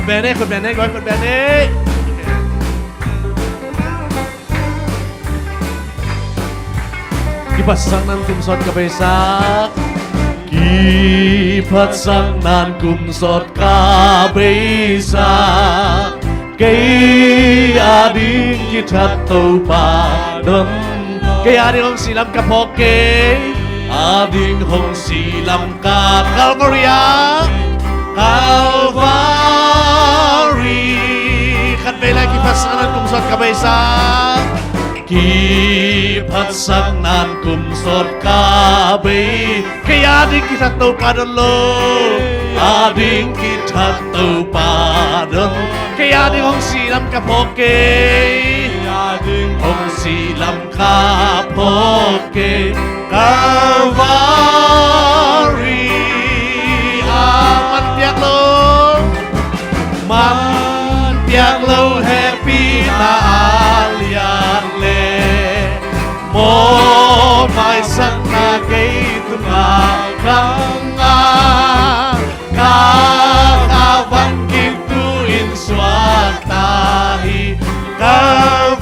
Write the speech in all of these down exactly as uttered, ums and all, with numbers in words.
Bene, khut bene, khut bene. Kiphatsakna in kum sawt ka beisak. Kiphatsakna in kum sawt ka beisak. Kei ading kithat Topa don. Kei ading hong si lam ka phawk kei. Ading hong si lam ka Calvary ah. Calvary. Khat vei lai, kiphatsakna in kum sawt ka beisak. Kiphatsakna in kum sawt ka bei. Kei ading kithat Topa don lo. Ading kithat Topa don. Kei ading hong si lam ka phawk kei. Ading hong si lam ka phawk kei. Calvary ah. Man piak lo. Man piak lo hehpihna a lian le mawhmaisakna kei tungah khang a, ka, ka van kip tu in suakta hi. Calvary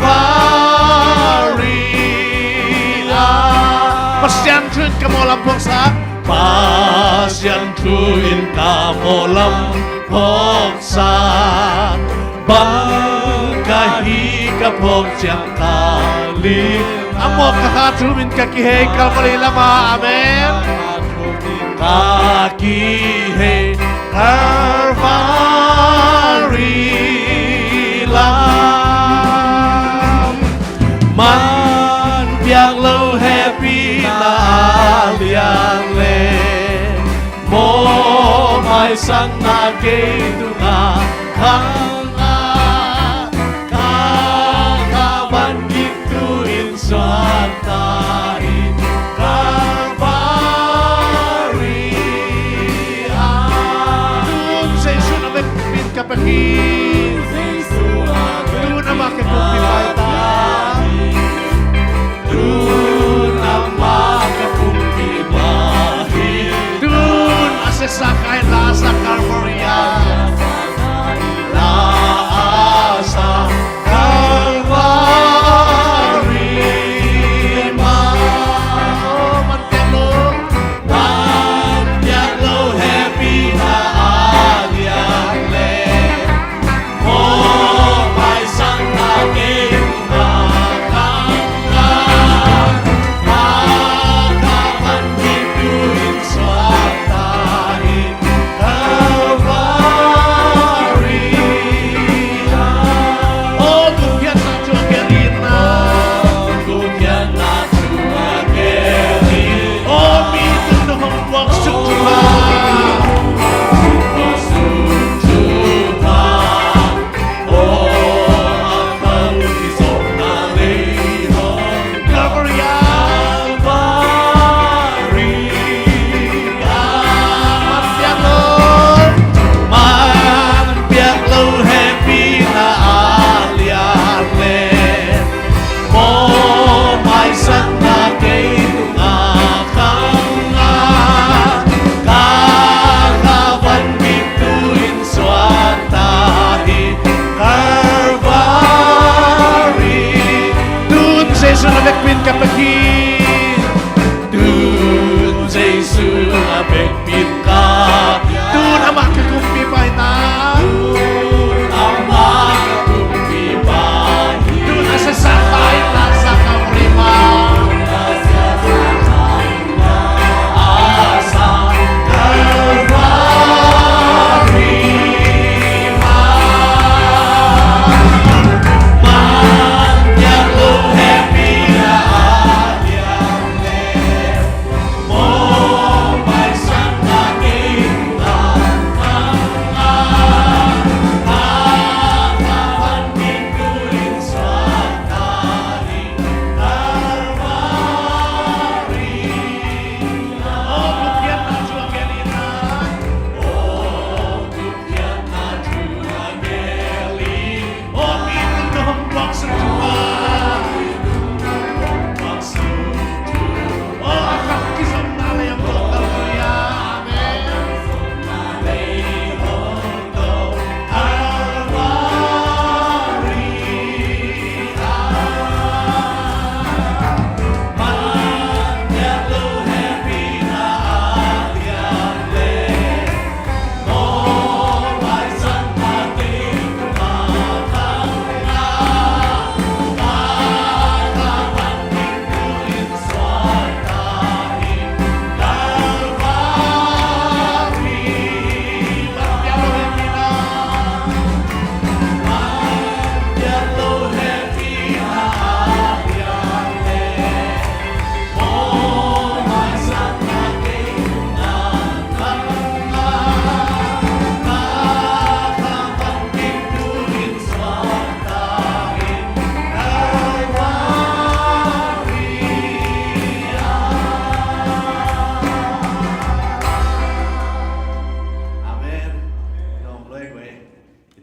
ah. Pasian thu in ka mawhlam phawksak. Pasian thu in ka mawhlam phawksak. Bang ka hi ka phawk ciang ka ling. A mawh ka kha thum in ka kihei Calvary lamah. Amen. Ka kihei Calvary lam. Man piak lo hehpihna a lian le mawhmaisakna kei tungah khang a, ka, ka van kip tu in suakta hi. Calvary ah. Tun Jesu na vekpi in ka pia hi. Tun amah ka kumpi paita. Tun amah ka kumpi mah hi. Tun a siatsa kha in la a sa Calvary ah. La a sa Calvary mah. Oh, man piak lo. Man piak lo hehpihna a lian le mawhmaisakna kei tungah khang a, ka, ka van kip tu in suakta hi. Calvary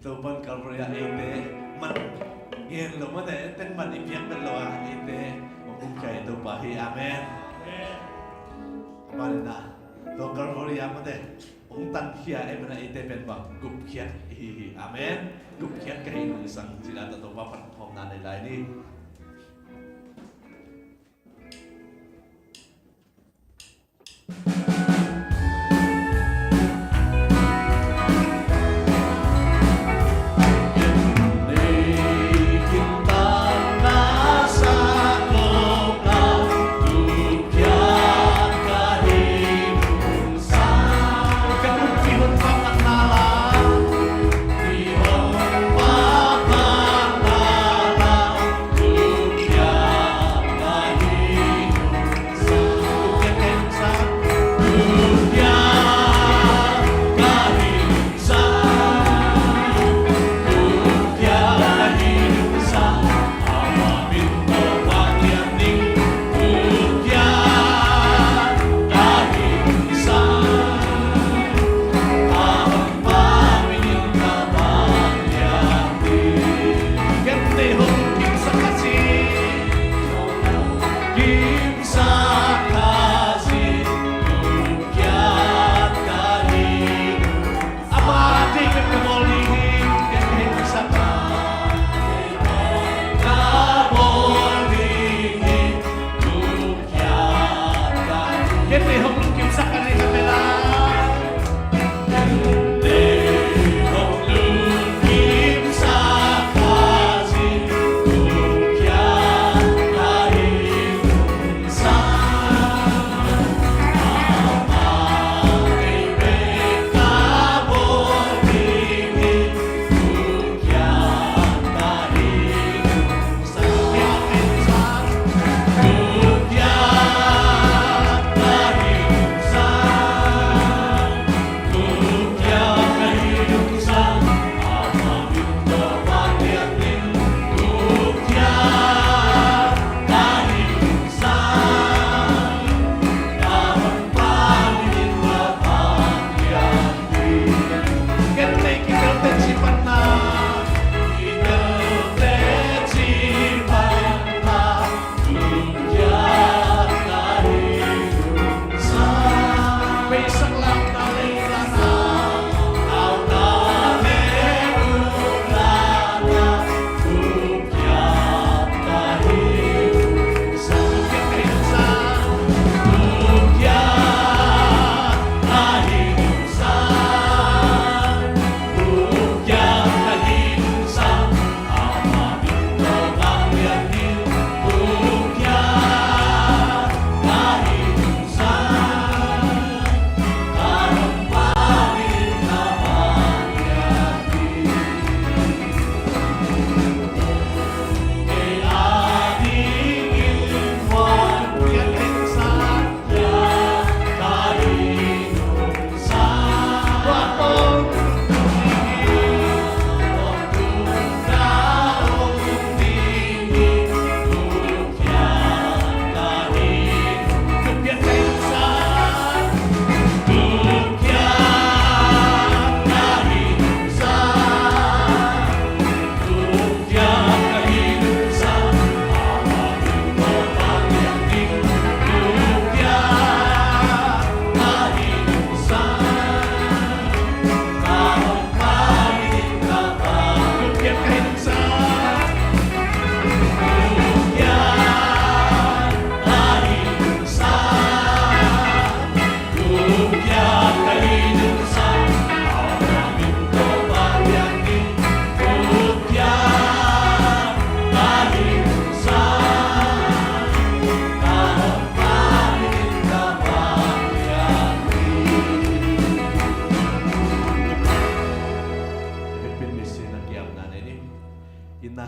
Topa'n Calvary ah eite man ngen lo mate, en teng man i piak bel lo a eite hong gupkhia i Topa hi. Amen. Amen. Amen. Tua Calvary ah mate hong tankhia ei mate eite pen bang gupkhiat i hi hi. Amen. Gupkhiat ka hi nungsang cih dan tawh Topa phatkhawmna nei lai ni.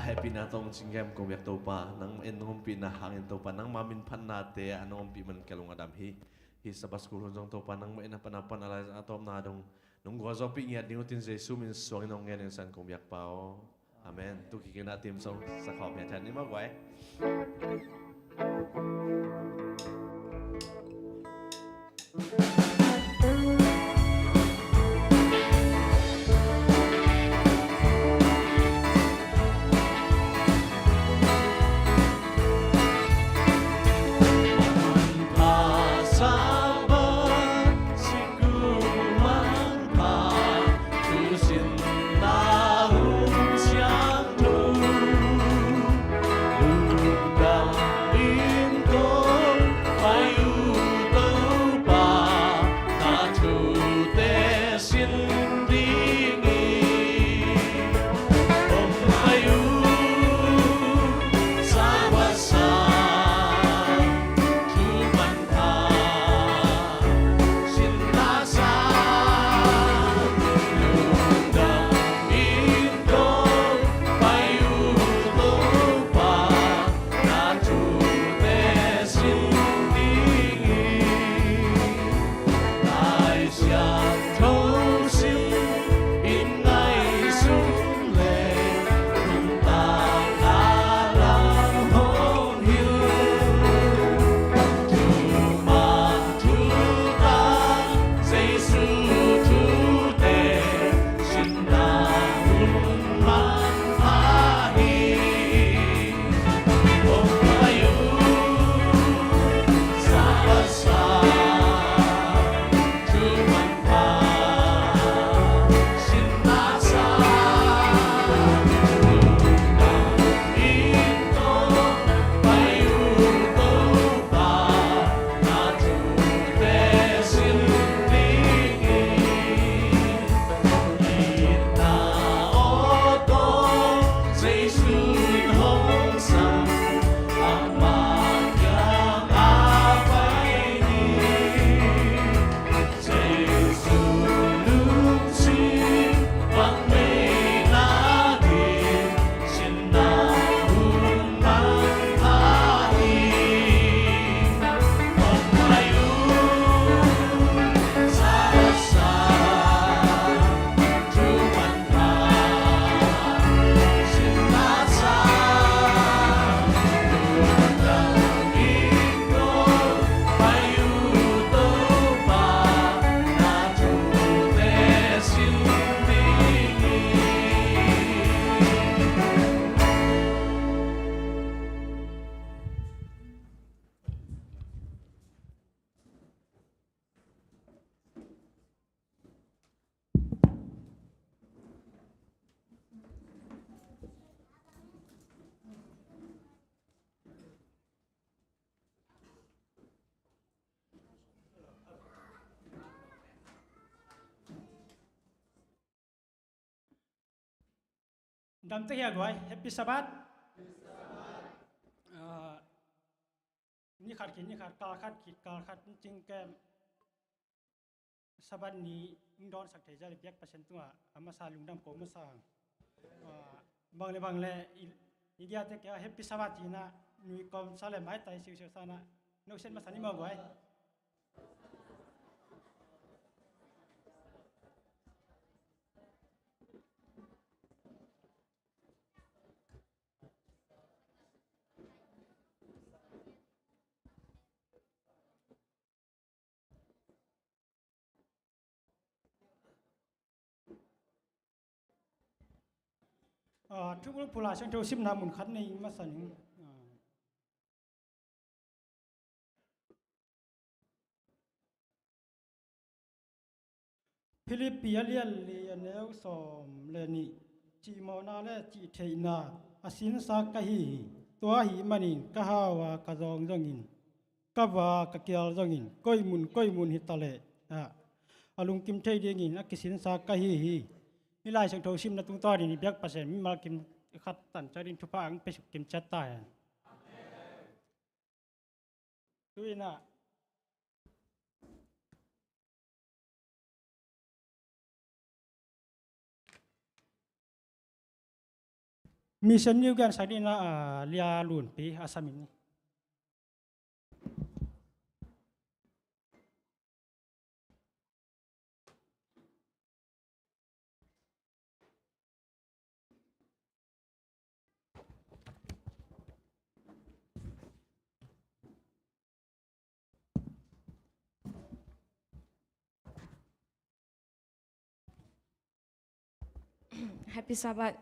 Hehpihna tawh hong cingkem kong biak Topa, nang en nong ompihna hangin Topa, nangma min phatnate a nong ompih man ka lung a dam hi. Hih Sabbath school hun zong Topa, nangmah in a pan a pan a lai a tawpna dong nong gualzawhpih ngiat ding uh tin Jesu min suangin hong ngen ing san kong biak Pa aw. Amen. Tu kikina tim song sa khawm hiat hiat ni maw guai. Dam te hia guai, Happy Sabbath. Ah, ni khat khit ni khat, kal khat khit kal khat, cing kem. Sabbath ni ing dawn sak thei zia le biak Pasian tungah a masa lungdam ko masa. Ah, bang le bang le i, i dia te kia Happy Sabbath ci na nui kom sa le maitai siusiu sa na no sen masa ni ma guai. Ah, thu bulphuh Lai Siangtho simna mun khat nei masa ning. Ah. Philippi a lian li a neu sawm le nih, cihmawhna le cihtheihna a sinsa ka hi hi. Tua ahih manin ka hau a ka zawng zongin, ka va ka kial zongin, koimun koimun hi ta leh, ah, a lungkim thei dingin a kisinsa ka hi hi. Hih Lai Siangtho simna tungtawnin i biak Pasian mimal kim khat tan ciatin thupha ang pe suk kim ciat ta hen. Tu in ah Mission New Gen Saidina, ah, Lia Lunpi a samin. Happy Sabbath.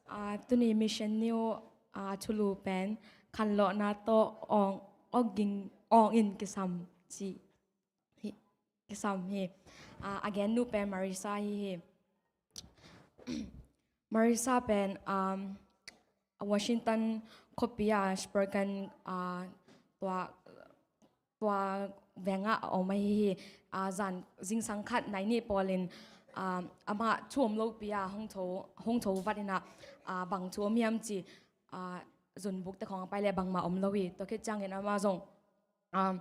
Ah, tuni Mission New, ah, thulu pen khanlawhna tawh awng, awging awng in kisam ci hi, kisam hi. Ah, a gen nu pen Marisa hi hi. Marisa pen, um, Washington khuapi a Spokane, ah, tua, tua veng ah a om ahi hi. Ah, zan zingsang khat nai nih pawlin, ah, amah thu om lopi a hong tho, hong tho vat in ah, ah, bang thu om hiam ci, ah, zunbuk te khawng a pai leh bangmah om lo hi. Tua khit ciangin amah zong, ah,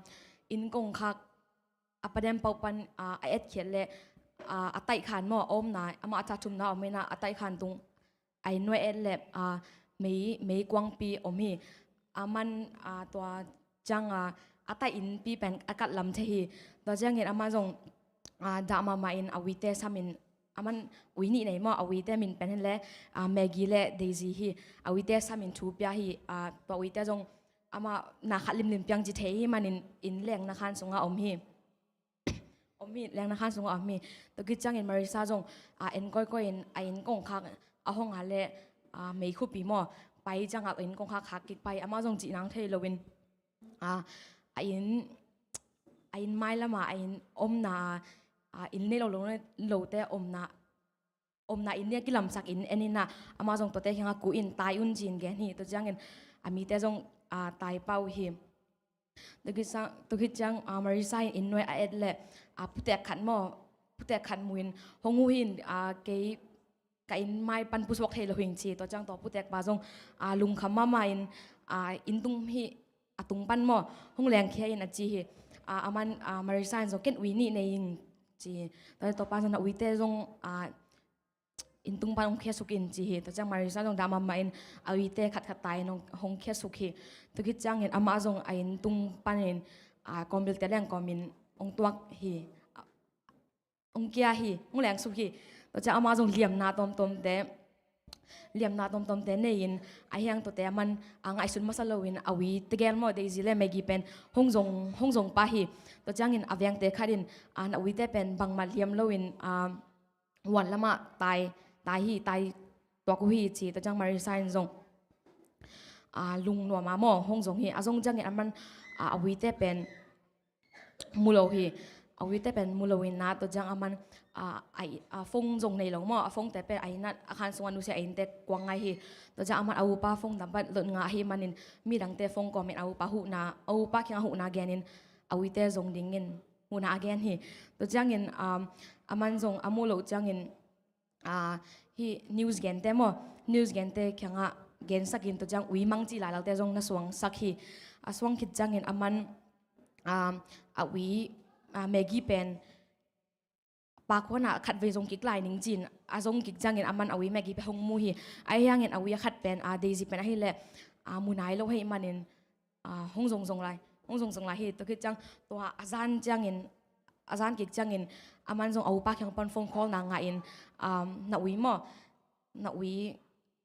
inn kongkhak a padem pau pan, ah, a etkhiat leh, ah, a taihkhan maw a omna, amah a tha thumna om in ah a taihkhan tung a inn nuai et leh, ah, mei, meikuangpi om hi. Aman, ah, tua ciang, ah, a taih innpi pen a kat lam thei hi. Tua ciangin amah zong, ah, dah mahmah in a uite samin, aman ui nih nei maw, a uite min pen hi leh, ah, Maggie le Daisy hi. A uite samin thu pia hi. Ah, tua uite zong amah na khat limlim piang ci thei hi manin inn lengna khan sungah om hi. Om hi, lengna khan sungah om hi. Tua khit ciangin Marisa zong, ah, en kawikawi in a inn kongkhak a hong a leh, ah, meikhupi maw pai ciangah a inn kongkhak khak kik pah hi. Amah zong cih nang thei loin, ah, a inn, a inn mailam ah a inn omna, ah, inn nei lo, lo, lote omna, omna inn nih a kilamsak inn en in ah amah zong tuate kiangah ku in tai un ci-in gen hi. Tua ciangin a mite zong, ah, tai pah uh hi. Tua khit ciang, tua khit ciang, ah, Marisa in inn nuai a et leh, ah, putek khat maw, putek khat mu in hong huh hi in, ah, kei ka inn mai pan pusuak thei lo hi ing ci. Tua ciang tua putek pa zong, ah, lungkham mahmah in, ah, inn tung hi a tung pan maw hong lengkhia in a ci hi. Ah, aman, ah, Marisa in zong ken ui nih nei ing ci. Tua, tua pa zong na uite zong, ah, inn tung pan hong khiasuk in ci hi. Tua ciang Marisa zong dah mahmah in a uite khat khat tai in hong, hong khiasuk hi. Tua khit ciangin amah zong a inn tung panin, ah, kawmbilte leng kawmin hong tuak hi. Ah, hong kia hi, hong lengsuk hi. Tua ciang amah zong liamna tawmtawmte, liamna tawmtawmte nei in a hiang tuate aman a ngaihsun masa loin a uite gel maw, Daisy le Maggie pen hong zong, hong zong pah hi. Tua ciangin a vengte khat in, ah, na uite pen bangmah liam loin, ah, huan lamah tai, tai hi, tai tuak uh hi ci. Tua ciang Marisa in zong, ah, lungnuam a maw hong zong hi. A zong ciangin aman, ah, a uite pen mu lo hi. A uite pen mu lo in ah, tua ciang aman, ah, a, a phone zong nei lo maw, a phone te pen a inn ah a khan sungah nusia a innte kuang ngai hi. Tua ciang aman a upa phone number lot ngah hi manin midangte phone kawmin a upa huhna, a upa kiangah huhna genin a uite zong dingin huhna a gen hi. Tua ciangin, um, aman zong a mu loh ciangin, ah, hih news gente maw, news gente kiangah gensakin tua ciang ui mang cih lailalte zong na suangsak hi. A suang khit ciangin aman, ah, a ui, ah, Maggie pen pakhuanah khatvei zong kik lai ning ci-in a zong kik ciangin aman a ui Maggie pen hong mu hi. Ahi hangin a ui a khat pen, ah, Daisy pen ahih leh, ah, mu nai lo ahih manin, ah, hong zongzong lai, hong zongzong lai hi. Tua khit ciang tua a zan ciangin, a zan kik ciangin aman zong a upa kiang pan phone call na ngah in, um, na ui maw, na ui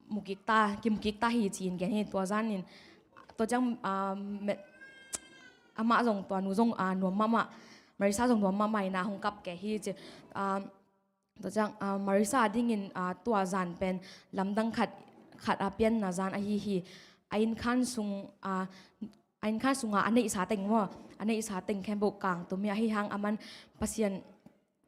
mu kik ta, kimu kik ta hi ci-in gen hi. Tua zanin, tua ciang, ah, me-, amah zong, tua nu zong, ah, nuam mahmah, Marissa zong nuam mahmah in a hong kap kei hi ci. Ah, tua ciang, ah, Marissa a dingin, ah, tua zan pen lamdang khat, khat a pianna zan ahi hi. A innkhan sung, ah, a innkhan sungah a neihsa teng maw, a neihsa teng khempeuh kangtum hi. Ahi hang aman Pasian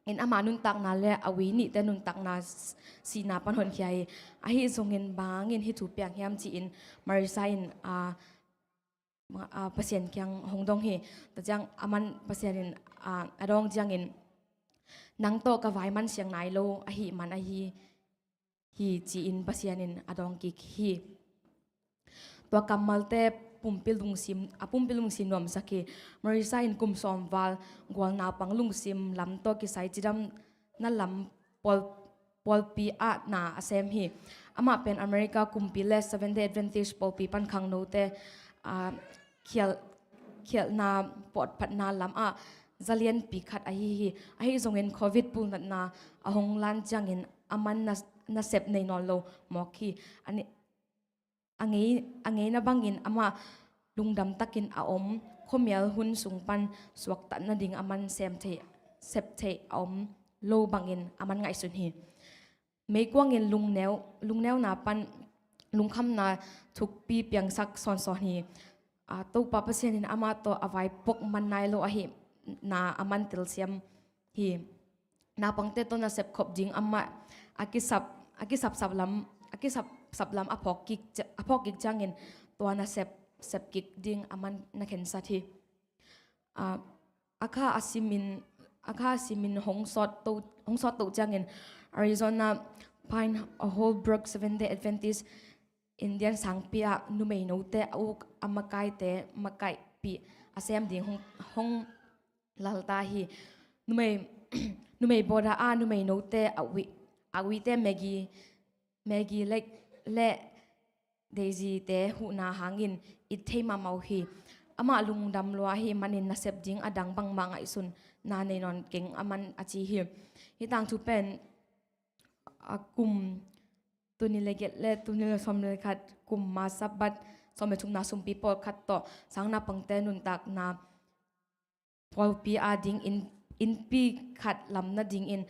in ama nuntakna le a ui nihte nuntakna s-, sihna pan honkhia hi. Ahi zongin bang hangin hih thu piang hiam ci-in Marissa in, ah, ma-, ah, Pasian kiang hong dong hi. Tua ciang aman Pasian in, ah, a dawng ciangin, "Nang tawh ka vai man siang nai lo ahih man ahi hi," ci-in Pasian in a dawng kik hi. Tua kammalte pumpi lungsim, a pumpi lungsim nuamsak hi. Marissa in kum sawm val gual naupang lungsim lam tawh kisai cidamna lam pawl-, pawlpi ah na a sem hi. Amah pen America kumpi le Seventh Day Adventist pawlpi pan khangnote, ah, khial-, khialhna pawtphatna lamah zalianpi khat ahi hi. Ahi zongin Covid pulnatna a hong lan ciangin aman na-, nasep nei nawn lo mawk hi. A ni-, a ngei, a ngeina bangin amah lungdam takin a om, khuamial hun sung pan suaktat nading aman sem theih, sep theih a om lo bangin aman ngaihsun hi. Meikuangin lungneu, lungneuna pan lungkhamna thukpi piangsak sawnsawn hi. Ah, Topa Pasian in amah tawh a vaipuak man nai lo ahih na aman telsiam hi. Naupangte tawh nasep khop ding amah a kisap, a kisapsap lam, a kisapsap lam a phawk kik cia-, a phawk kik ciangin tua nasep, sep kik ding aman na khensat hi. Ah, a kha a simin, a kha a simin hong sawt to, hong sawt to ciangin Arizona Pine Holbrook Seventh Day Adventist Indian sangpi ah numei note a uk a makaite makaihpih a sem ding hong, hong lalta hi. Numei, numei bawda a numei note a ui, a uite Maggie, Maggie le, le Daisy te huhna hangin it thei mahmah uh hi. Amah lungdam lua ahih manin nasep ding a dang bangmah ngaihsunna nei nawn keng aman a ci hi. Hih tangthu pen, a kum tul nih le giat le tul nih le sawm le khat kum March Sabbath sawm le thumna sumpi pawlkhat tawh sang naupangte nuntakna pawlpi adingin innpi khat lam nadingin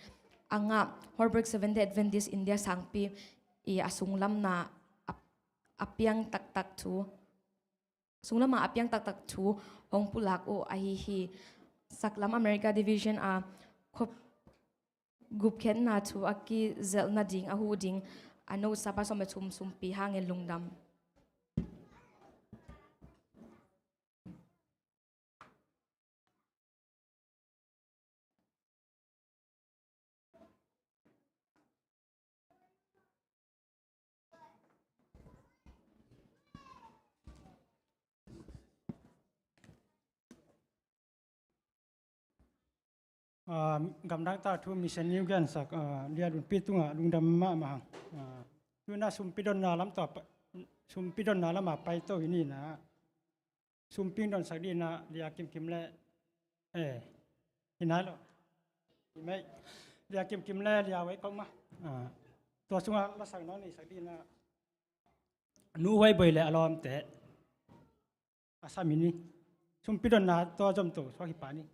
a ngah Holbrook Seventh Day Adventist India sangpi i a sunglamna a, a piang taktak thu, sunglama a piang taktak thu hong pulak uh ahi hi. Saklam America Division a khuap gupkhiatna thu a kizelh nading a huh ding a no Sabbath sawm le thum sumpi hangin lungdam. Ah, gamdang ta thu mission new gen sak, ah, Lia Lunpi tungah lungdam mahmah hang. Ah, tuna sumpi donna lam tua pa, sumpi donna lama pai to hi ni na. Sumping don sak dina Lia Kim Kim le, eh, hi nai lo. Hi mai. Lia Kim Kim le Lia Wei Kok ma. Ah, tua sunga la sak no ni sak dina. Nu Wei Boi le a lawmte. A sami ni. Sumpi donna tua zom to, suak hi pa ni.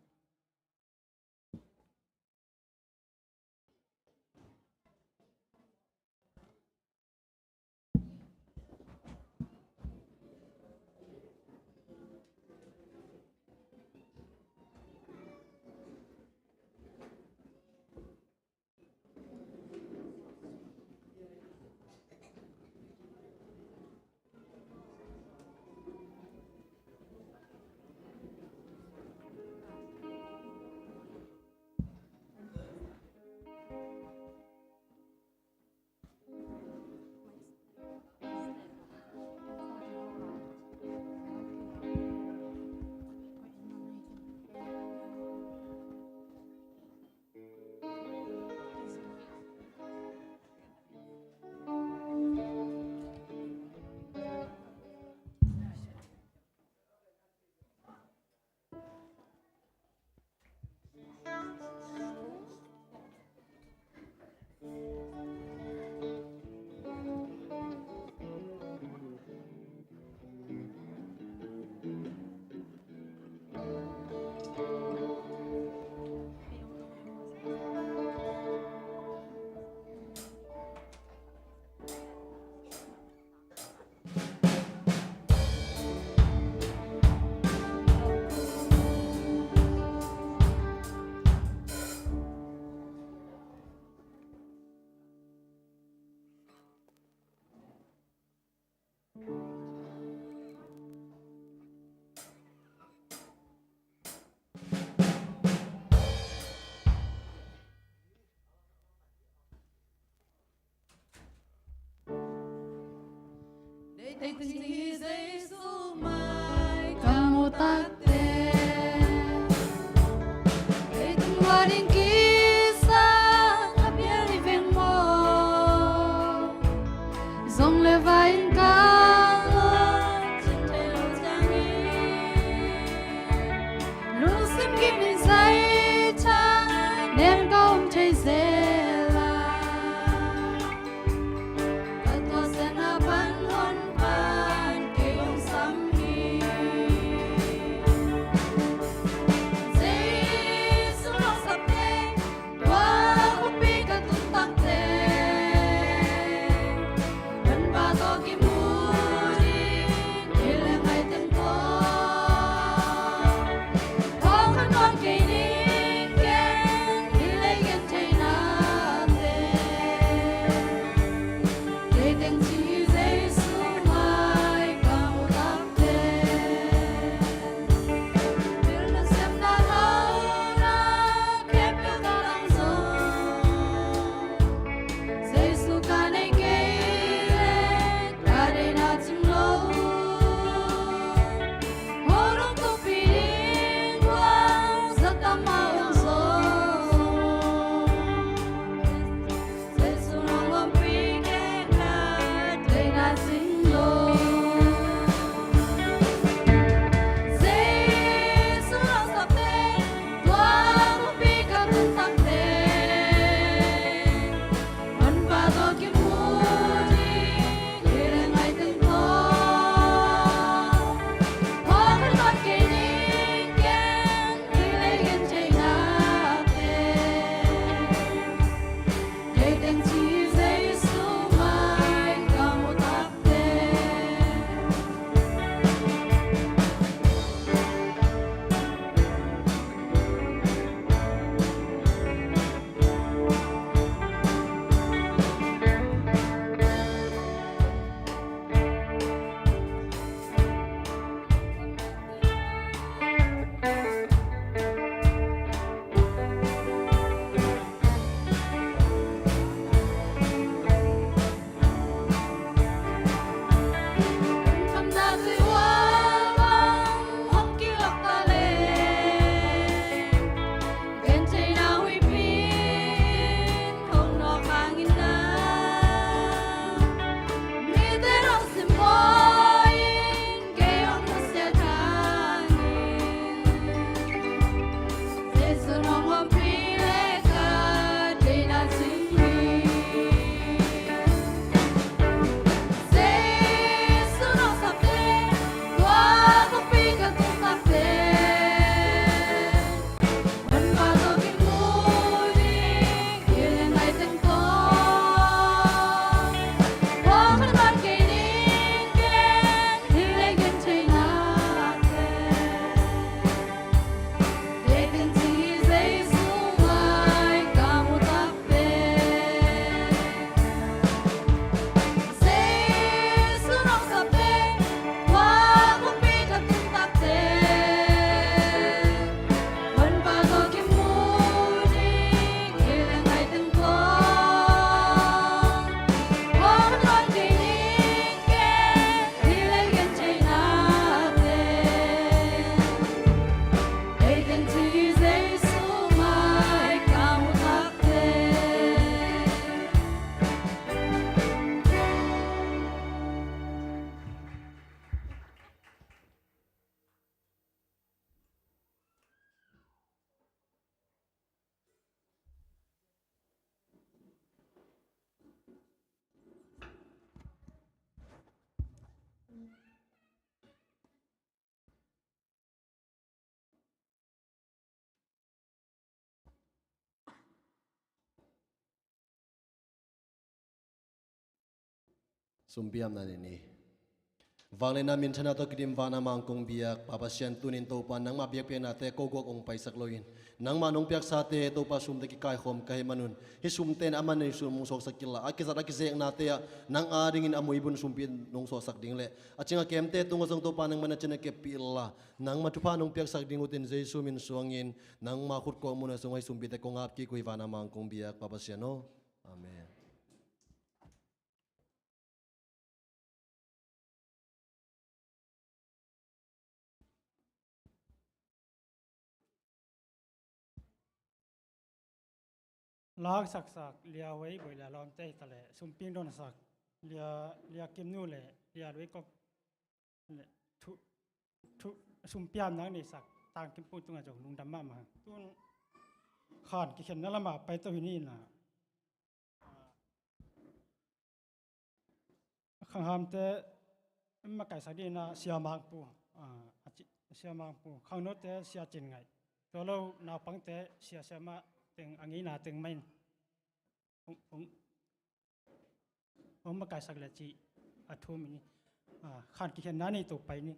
Tengteng Jesu mai ka muh takte, tengteng va ding kisa a pial hi veng maw. Zong le vai in ka lo cin thei lo ciangin, lungsim kim in zai tha nen ka om thei zel a. Ka tua sen a pan hon pan kei hong sam hi. Jesu hong sapte, tua khuapi ka tun takte, Honpa tawh kimu ding hi leng ngaiteng tawh. Thawng khat nawn kei ning ken hi lei gen thei nate. Tengteng ci Jesu mai ka muh takte, pilna sepna hauna khempeuh ka tang zong, Jesu ka nei kei leh ka deihna cing lo. Hong lungkhuapi ding guan zat tam a om zong, Jesu nong ompih kei ka deihna cing lo. Jesu nong sapte, tua khuapi ka tun takte, Honpa tawh kimu ding hi leng ngaiteng tawh. Thawng khat nawn kei ning ken hi lei gen thei nate. Tengteng ci Jesu mai ka muh takte. Sumpiamna ni ni. Vangliatna minthana tawh kidim vana mangkong biak Pa Pasian, tunin Topa nangmah biakpiaknate ko guak ong paisak loin, nangmah nong piaksate Topa sumte kikaikhawm ka hih manun, hih sumte in amah nei sum nong suaksak killa, a kizat a kizeknate ah nang adingin a muibun sumpi nong suaksak ding le a cing a kemte tungah zong Topa nangmah na cina keppih illa, nangmah thupha nong piaksak ding utin Jesu min suangin nangmah khut kawk muna sungah hih sumpite kong ap kik uh hi vana mangkong biak Pa Pasian aw. Amen. Langsaksak Lia Huai Boi Lia Lawmte hi ta leh, Sumping Donsak, Lia, Lia Kim Nu le Lia Lui Kok le thu, thu, sumpiam nang nei sak Tang Kim Pung tungah zong lungdam mahmah. Tun Khan kikhenna lamah pai to hi ni na. Khanghamte makaisak dingin ah Sia Mangpu, ah, a ci, Sia Mangpu, khangnote Sia Cin Ngaih, tua lo naupangte Sia Siamah teng, a ngeina teng mah in hong, hong, hong makaisak le cih a thum in, ah, Khan kikhenna nei to pai ni.